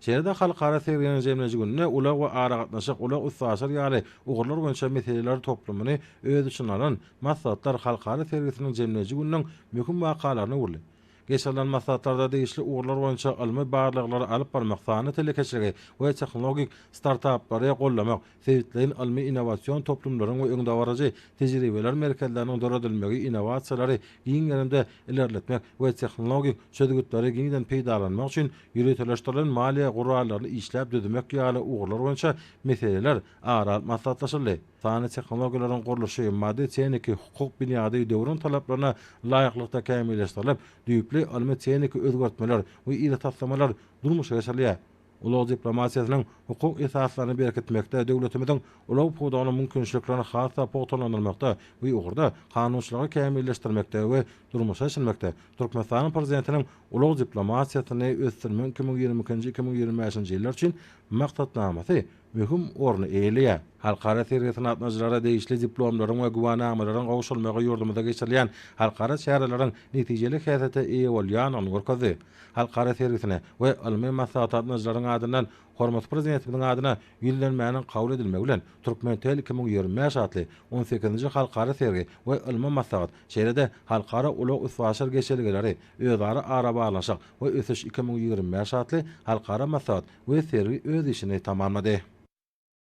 Şeýle-de halkara serginiň jemleýji gününde ulag we aragatnaşyk, ulag-üstaşyr ýaly ugurlar boýunça meseleler toplumyny öz içine alan maslahatlar halkara sergisiniň jemleýji gününiň möhüm wakalaryna öwrüldi. Geçirilen maslahatlarda degişli ugurlar boýunça ylmy barlaglary alyp barmak, sanly telekeçiligi we tehnologik startaplary goldamak, sebitleýin ylmy-innowasion toplumlaryň we öňdebaryjy tejribeler merkezleriniň döredilmegi innowasiýalary giň gerimde ilerletmek we tehnologik çözgütleri giňden peýdalanmak üçin ýöriteleşdirilen maliýe gurallaryny işläp düzmek ýaly ugurlar boýunça meseleler ara alyp maslahatlaşyldy. Sanly tehnologiýalaryň gurluşy, maddy-tehniki, hukuk binýady döwrüň talaplaryna laýyklykda kämilleşdirilip, düýpli ylmy-tehniki özgertmeler we iri taslamalar durmuşa geçirilýär. Ulag diplomatiýasynyň hukuk esaslaryny berkitmekde, döwletimiziň ulag pudagynyň mümkinçiliklerini has-da pugtalandyrmakda, bu ugurda kanunçylygy kämilleşdirmekde we durmuşa geçirmekde Türkmenistanyň Prezidentiniň ulag diplomatiýasyny ösdürmegiň 2022-nji, 2025-nji ýyllar üçin Maksatnamasy möhüm orny eýeleýär. Halkara sergisine gatnaşyjylara degişli diplomlaryň we güwänamalaryň gowşurylmagy ýurdumyzda geçirilýän halkara çäreleriň netijeli häsiýete eýe bolýandygyny görkezdi. Halkara sergisine we ylmy maslahata gatnaşyjylaryň adyndan hormatly Prezidentimiziň adyna Ýüzlenmäniň kabul edilmegi bilen, Turkmentel 2025 atly on sekizinji halkara sergi we ylmy maslahat, şeýle-de Halkara ulag-üstaşyr geçelgeleri, özara arabaglanyşyk we ösüş 2025 atly halkara maslahat we sergi öz işini tamamlady.